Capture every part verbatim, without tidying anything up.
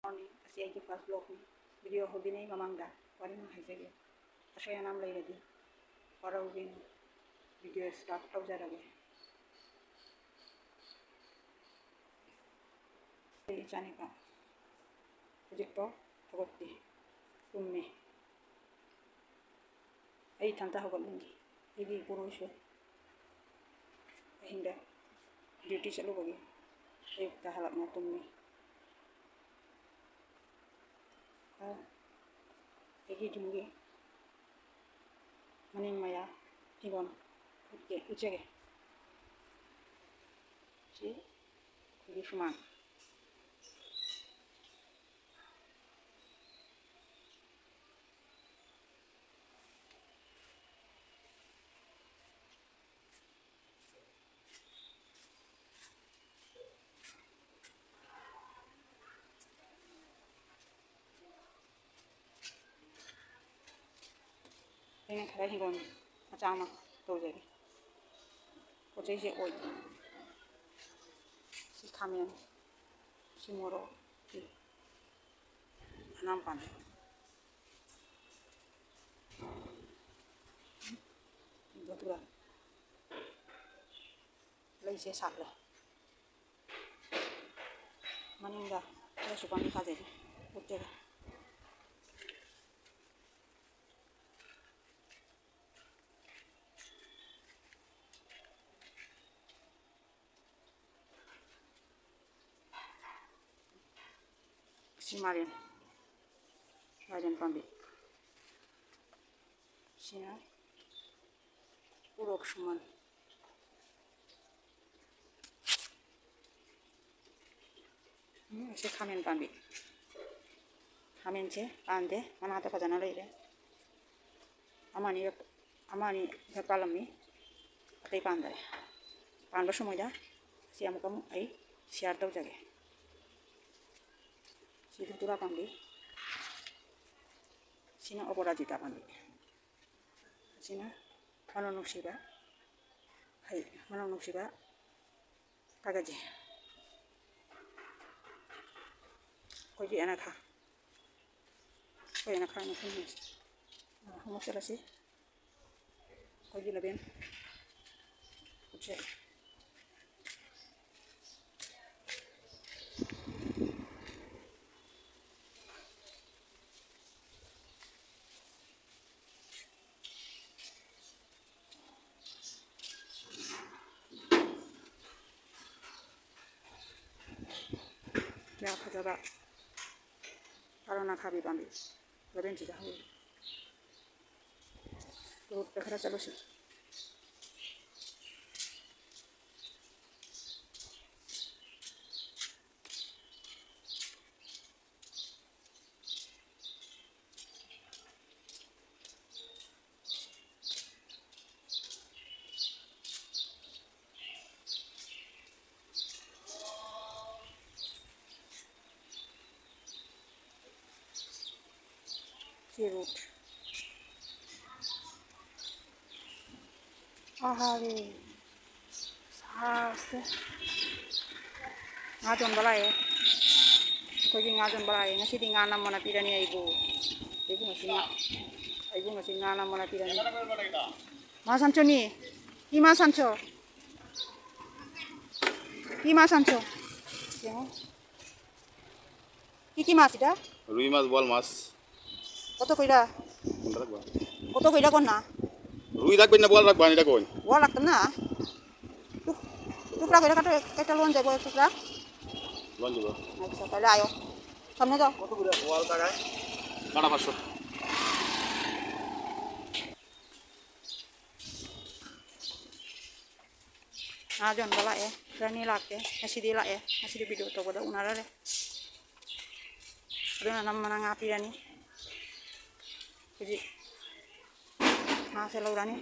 Morning, ꯑꯁꯤ ꯑꯩꯒꯤ first vlogꯅꯤ꯫ Video ꯍꯧꯗ꯭ꯔꯤꯉꯩ ꯃꯃꯥꯡꯗ ꯋꯥꯔꯤ ꯑꯃ ꯍꯥꯏꯖꯒꯦ꯫ ꯑꯁꯣꯏ ꯑꯉꯥꯝ ꯂꯩꯔꯗꯤ ꯋꯥꯔꯧꯕꯤꯅꯨ꯫ Video start ꯇꯧꯖꯔꯒꯦ꯫ ꯑꯩ ꯏꯆꯥꯅꯤꯄꯥ ꯍꯧꯖꯤꯛꯐꯥꯎ ꯍꯧꯒꯠꯇꯦ, ꯇꯨꯝꯃꯤ꯫ ꯑꯩ ꯏꯊꯟꯇ ꯍꯧꯒꯠꯅꯤꯡꯉꯤ꯫ ꯑꯩꯒꯤ ꯏꯄꯨꯔꯣꯏꯁꯨ ꯑꯍꯤꯡꯗ duty ꯆꯠꯂꯨꯕꯒꯤ ꯑꯌꯨꯛꯇ ꯍꯜꯂꯛꯅ ꯇꯨꯝꯃꯤ꯫ ꯑ, ꯑꯩꯒꯤ ꯌꯨꯝꯒꯤ ꯃꯅꯤꯡ ꯃꯌꯥ ꯍꯤꯡꯒꯣꯜ ꯎꯠꯀꯦ, ꯎꯠꯆꯒꯦ꯫ ꯁꯤ ꯑꯩꯈꯣꯏꯒꯤ ꯁꯨꯃꯥꯡ꯫ ꯑꯩꯅ ꯈꯔ ꯍꯤꯡꯒꯣꯜ ꯃꯆꯥ ꯑꯃ ꯇꯧꯖꯔꯤ꯫ ꯄꯣꯠ ꯆꯩꯁꯦ ꯑꯣꯏ꯫ ꯁꯤ ꯈꯥꯃꯦꯟ, ꯁꯤ ꯃꯣꯔꯣꯛ, ꯁꯤ ꯍꯪꯒꯥꯝ ꯄꯥꯝꯕꯤ꯫ ꯑꯗꯨꯒ ꯂꯩꯁꯦ ꯁꯥꯠꯂꯦ꯫ ꯃꯅꯤꯡꯗ ꯈꯔꯁꯨ ꯄꯥꯝꯕꯤ ꯊꯥꯖꯔꯤ꯫ ꯎꯠꯆꯒꯦ꯫ ꯁꯤ ꯃꯥꯏꯔꯦꯟ, ꯃꯥꯏꯔꯦꯟ ꯄꯥꯝꯕꯤ꯫ ꯁꯤꯅ ꯎꯔꯣꯛ ꯁꯨꯃꯟ꯫ ꯎꯝ, ꯁꯤ ꯈꯥꯃꯦꯟ ꯄꯥꯝꯕꯤ꯫ ꯈꯥꯃꯦꯟꯁꯦ ꯄꯥꯟꯗꯦ, ꯃꯅꯥꯗ ꯐꯖꯅ ꯂꯩꯔꯦ꯫ ꯑꯃ ꯑꯅꯤꯔꯛ, ꯑꯃ ꯑꯅꯤꯔꯛ ꯄꯥꯜꯂꯝꯃꯤ, ꯑꯇꯩ ꯄꯥꯟꯗꯔꯦ꯫ ꯄꯥꯟꯕ ꯁꯨꯝꯃꯣꯏꯗ꯫ ꯁꯤ ꯑꯃꯨꯛ ꯑꯃꯨꯛ ꯑꯩ share ꯇꯧꯖꯒꯦ꯫ ꯁꯤ ꯙꯇꯨꯔꯥ ꯄꯥꯝꯕꯤ, ꯁꯤꯅ ꯑꯣꯄꯣꯔꯥꯖꯤꯇꯥ ꯄꯥꯝꯕꯤ, ꯑꯁꯤꯅ ꯃꯅꯝ ꯅꯨꯡꯁꯤꯕ ꯍꯩ, ꯃꯅꯝ ꯅꯨꯡꯁꯤꯕ ꯀꯥꯒꯖꯤ꯫ ꯑꯩꯈꯣꯏꯒꯤ ꯑꯦꯅꯈꯥ, ꯑꯩꯈꯣꯏ ꯑꯦꯅꯈꯥ ꯃꯐꯝꯁꯦ꯫ ꯑꯃꯨꯛ ꯆꯠꯂꯁꯤ꯫ ꯑꯩꯈꯣꯏꯒꯤ ꯂꯕꯦꯟ ꯎꯠꯁꯦ꯫ ꯀꯌꯥ ꯐꯖꯕ ꯀꯥꯔꯣꯅꯥ ꯈꯥꯕꯤ ꯄꯥꯝꯕꯤ ꯂꯕꯦꯟꯁꯤꯗ ꯍꯧꯋꯤ꯫ ꯔꯣꯗꯇ ꯈꯔ ꯆꯠꯂꯨꯁꯤ꯫ ꯁꯤ ꯔꯣꯗ꯫ ꯑꯍꯥꯔꯦ꯫ ꯁꯥꯁꯦ꯫ ꯉꯥ ꯌꯣꯟꯕ ꯂꯥꯛꯑꯦ꯫ ꯑꯩꯈꯣꯏꯒꯤ ꯉꯥ ꯌꯣꯟꯕ ꯂꯥꯛꯑꯦ꯫ ꯉꯁꯤꯗꯤ ꯉꯥ ꯅꯝꯃꯅ ꯄꯤꯔꯅꯤ ꯑꯩꯕꯨ꯫ ꯑꯩꯕꯨ ꯉꯁꯤ ꯉꯥ, ꯑꯩꯕꯨ ꯉꯁꯤ ꯉꯥ ꯅꯝꯃꯅ ꯄꯤꯔꯅꯤ꯫ ꯃꯥ ꯁꯥꯟꯆꯣꯅꯤ꯫ ꯀꯤ ꯃꯥ ꯁꯥꯟꯆꯣ꯫ ꯀꯤ ꯃꯥ ꯁꯥꯟꯆꯣ꯫ ꯌꯦꯡꯉꯣ꯫ কি কি মাছ এটা? রুই মাছ, বোয়াল মাছ। কত কইরা? পনেরো টাকা। কত কইরা কর না? রুই রাখবেন না, বোয়াল রাখবেন, এটা কই? বোয়াল রাখতাম না। টুক-, টুকরা কইরা কাটো, একটা লোন যাইবো, এক টুকরা। লোন দিব। আচ্ছা, তাহলে আয়ো। সামনে যাও। কত করে বোয়াল কাটা? কাটা পাঁচশো। ꯉꯥ ꯌꯣꯟꯕ ꯂꯥꯛꯑꯦ, ꯈꯔꯅꯤ ꯂꯥꯛꯇꯦ, ꯉꯁꯤꯗꯤ ꯂꯥꯛꯑꯦ, ꯉꯁꯤꯗꯤ video ꯇꯧꯕꯗ ꯎꯅꯔꯔꯦ꯫ ꯑꯗꯨꯅ ꯅꯝꯃꯅ ꯉꯥ ꯄꯤꯔꯅꯤ꯫ ꯍꯧꯖꯤꯛ ꯉꯥꯁꯦ ꯂꯧꯔꯅꯤ꯫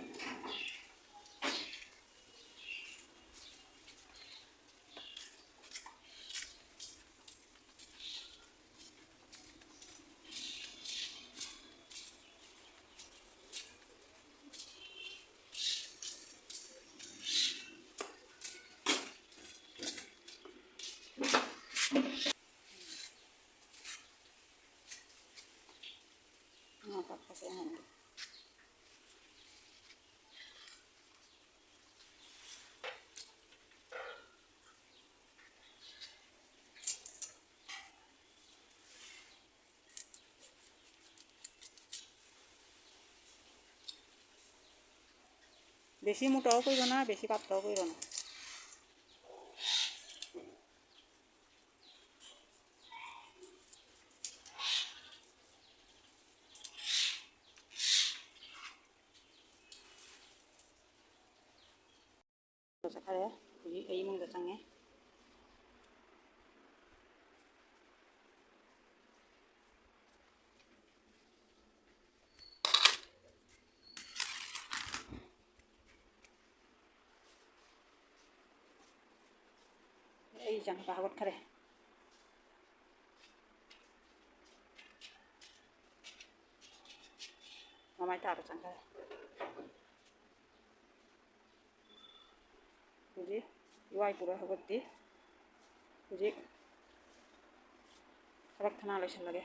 বেছি মোটাও কৰিব না, বেছি পাতলাও কৰিব না। ꯆꯠꯈꯔꯦ꯫ ꯍꯧꯖꯤꯛ ꯑꯩ ꯏꯃꯨꯡꯗ ꯆꯪꯉꯦ꯫ ꯑꯩ ꯏꯆꯥꯅꯨꯄꯥ ꯍꯧꯒꯠꯈꯔꯦ꯫ ꯃꯃꯥꯏ ꯇꯥꯕ ꯆꯪꯈꯔꯦ꯫ ꯍꯧꯖꯤꯛ ꯏꯋꯥꯏ ꯄꯨꯔ ꯍꯧꯒꯠꯇꯦ꯫ ꯍꯧꯖꯤꯛ ꯊꯕꯛ ꯊꯅꯥ ꯂꯣꯏꯁꯤꯜꯂꯒꯦ꯫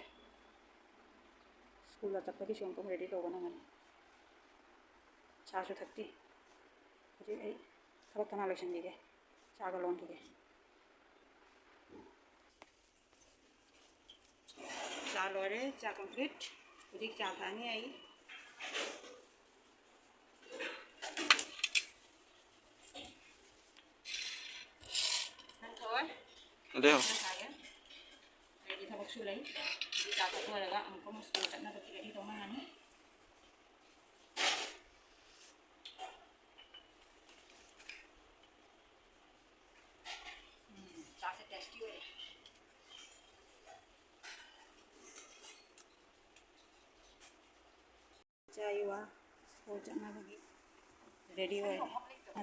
ꯁ꯭ꯀꯨꯜꯗ ꯆꯠꯄꯒꯤꯁꯨ ꯑꯃꯨꯛꯇ ꯔꯦꯗꯤ ꯇꯧꯕ ꯅꯪꯉꯅꯤ꯫ ꯆꯥꯁꯨ ꯊꯛꯇꯦ꯫ ꯍꯧꯖꯤꯛ ꯑꯩ ꯊꯕꯛ ꯊꯅꯥ ꯂꯣꯏꯁꯤꯟꯈꯤꯒꯦ꯫ ꯆꯥꯒ ꯂꯣꯟꯈꯤꯒꯦ꯫ ꯆꯥ ꯂꯣꯏꯔꯦ, ꯆꯥ complete꯫ ꯍꯧꯖꯤꯛ ꯆꯥ ꯊꯛꯑꯅꯤ ꯑꯩ꯫ ꯅꯪ ꯊꯛꯑꯣꯏ? ꯑꯗꯩ ꯍꯧ- ꯅꯪ ꯊꯛꯑꯣꯏ? ꯑꯩꯗꯤ ꯊꯕꯛꯁꯨ ꯂꯩ꯫ ꯍꯧꯖꯤꯛ ꯆꯥ ꯊꯛ ꯂꯣꯏꯔꯒ ꯑꯃꯨꯛꯀ ꯑꯃꯨꯛ ꯁ꯭ꯀꯨꯜ ꯆꯠꯅꯕꯒꯤ ꯔꯦꯗꯤ ꯇꯧꯅꯉꯥꯏꯅꯤ꯫ ꯎꯝ, ꯆꯥꯁꯦ tasty ꯑꯣꯏꯔꯦ꯫ ꯆꯥ ꯏꯋꯥ ꯁ꯭ꯀꯨꯜ ꯆꯠꯅꯕꯒꯤ ꯔꯦꯗꯤ ꯑꯣꯏꯔꯦ꯫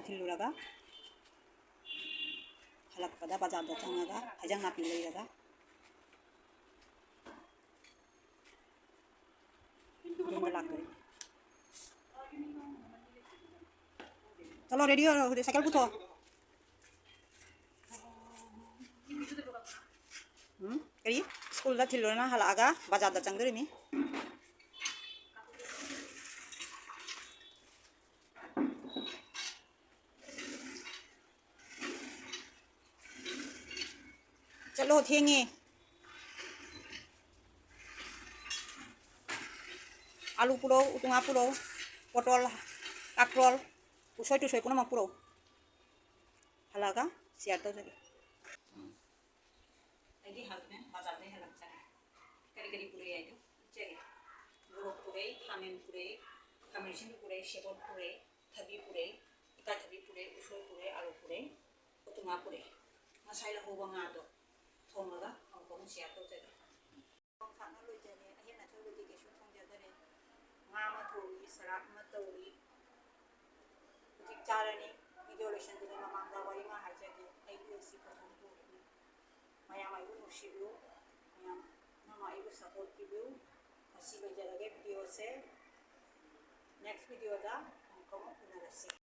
ꯊꯤꯜꯂꯨꯔꯒ ꯍꯜꯂꯛꯄꯗ ꯕꯖꯥꯔꯗ ꯆꯪꯉꯒ ꯍꯩꯖꯥꯡ ꯅꯥꯄꯤ ꯂꯩꯔꯒ ꯌꯨꯝꯗ ꯂꯥꯛꯇꯣꯏꯅꯤ꯫ ꯆꯠꯂꯣ, ꯔꯦꯗꯤ ꯑꯣꯏꯔꯣ, ꯍꯧꯖꯤꯛ ꯁꯥꯏꯀꯜ ꯄꯨꯊꯣꯛꯑꯣ꯫ ꯎꯝ? ꯀꯔꯤ? ꯁ꯭ꯀꯨꯜꯗ ꯊꯤꯜꯂꯨꯔꯅ ꯍꯜꯂꯛꯑꯒ ꯕꯖꯥꯔꯗ ꯆꯪꯗꯣꯔꯤꯅꯤ꯫ ꯊꯦꯡꯉꯦ꯫ ꯑꯥꯂꯨ ꯄꯨꯔꯛꯎ, ꯎꯇꯨꯡꯉꯥ ꯄꯨꯔꯛꯎ, ꯄꯣꯇꯣꯜ, ꯀꯥꯀ꯭ꯔꯣꯜ, ꯎꯁꯣꯏ ꯇꯨꯁꯣꯏ ꯄꯨꯝꯅꯃꯛ ꯄꯨꯔꯛꯎ꯫ ꯍꯜꯂꯛꯑꯒ ꯁꯤꯌꯥꯔ ꯇꯧꯖꯒꯦ꯫ ꯑꯩꯗꯤ ꯍꯜꯂꯛꯅꯦ, ꯕꯖꯥꯔꯗꯩ ꯍꯜꯂꯛꯆꯔꯦ꯫ ꯀꯔꯤ ꯀꯔꯤ ꯄꯨꯔꯛꯑꯦ ꯍꯥꯏꯗꯣ ꯎꯠꯆꯒꯦ꯫ ꯃꯣꯔꯣꯛ ꯄꯨꯔꯛꯑꯦ, ꯈꯥꯃꯦꯟ ꯄꯨꯔꯛꯑꯦ, ꯈꯥꯃꯦꯟ ꯑꯁꯤꯟꯕꯤ ꯄꯨꯔꯛꯑꯦ, ꯁꯦꯕꯣꯠ ꯄꯨꯔꯛꯑꯦ, ꯊꯕꯤ ꯄꯨꯔꯛꯑꯦ, ꯏꯀꯥꯏ ꯊꯕꯤ ꯄꯨꯔꯛꯑꯦ, ꯎꯁꯣꯏ ꯄꯨꯔꯛꯑꯦ, ꯑꯥꯂꯨ ꯄꯨꯔꯛꯑꯦ, ꯎꯇꯨꯡꯉꯥ ꯄꯨꯔꯛꯑꯦ꯫ ꯉꯁꯥꯏ ꯂꯧꯍꯧꯕ ꯉꯥꯗꯣ ꯊꯣꯡꯉꯒ ꯑꯃꯨꯛꯀ ꯑꯃꯨꯛ ꯁꯤꯌꯥꯔ ꯇꯧꯖꯒꯦ꯫ ꯊꯣꯡ ꯊꯥꯛꯅ ꯂꯣꯏꯖꯔꯦ꯫ ꯑꯍꯦꯟ ꯑꯊꯣꯏꯕꯗꯤ ꯀꯩꯁꯨ ꯊꯣꯡꯖꯗꯔꯦ꯫ ꯉꯥ ꯑꯃ ꯊꯣꯡꯉꯤ, ꯁꯂꯥꯗ ꯑꯃ ꯇꯧꯔꯤ꯫ ꯍꯧꯖꯤꯛ ꯆꯥꯔꯅꯤ꯫ ꯚꯤꯗꯤꯑꯣ ꯂꯣꯏꯁꯤꯟꯗ꯭ꯔꯤꯉꯩ ꯃꯃꯥꯡꯗ ꯋꯥꯔꯤ ꯑꯃ ꯍꯥꯏꯖꯒꯦ꯫ ꯑꯩꯒꯤ ꯑꯁꯤ ꯄ꯭ꯔꯊꯝ ꯄꯣꯛꯄꯅꯤ꯫ ꯃꯌꯥꯝ ꯑꯩꯕꯨ ꯅꯨꯡꯁꯤꯕꯤꯌꯨ꯫ ꯃꯌꯥꯝ ꯅꯪꯅ ꯑꯩꯕꯨ ꯁꯞꯄꯣꯔꯠ ꯄꯤꯕꯤꯌꯨ꯫ ꯉꯁꯤ ꯂꯣꯏꯖꯔꯒꯦ ꯚꯤꯗꯤꯑꯣꯁꯦ꯫ ꯅꯦꯛꯁ ꯚꯤꯗꯤꯑꯣꯗ ꯑꯃꯨꯛꯀ ꯑꯃꯨꯛ ꯎꯅꯔꯁꯤ꯫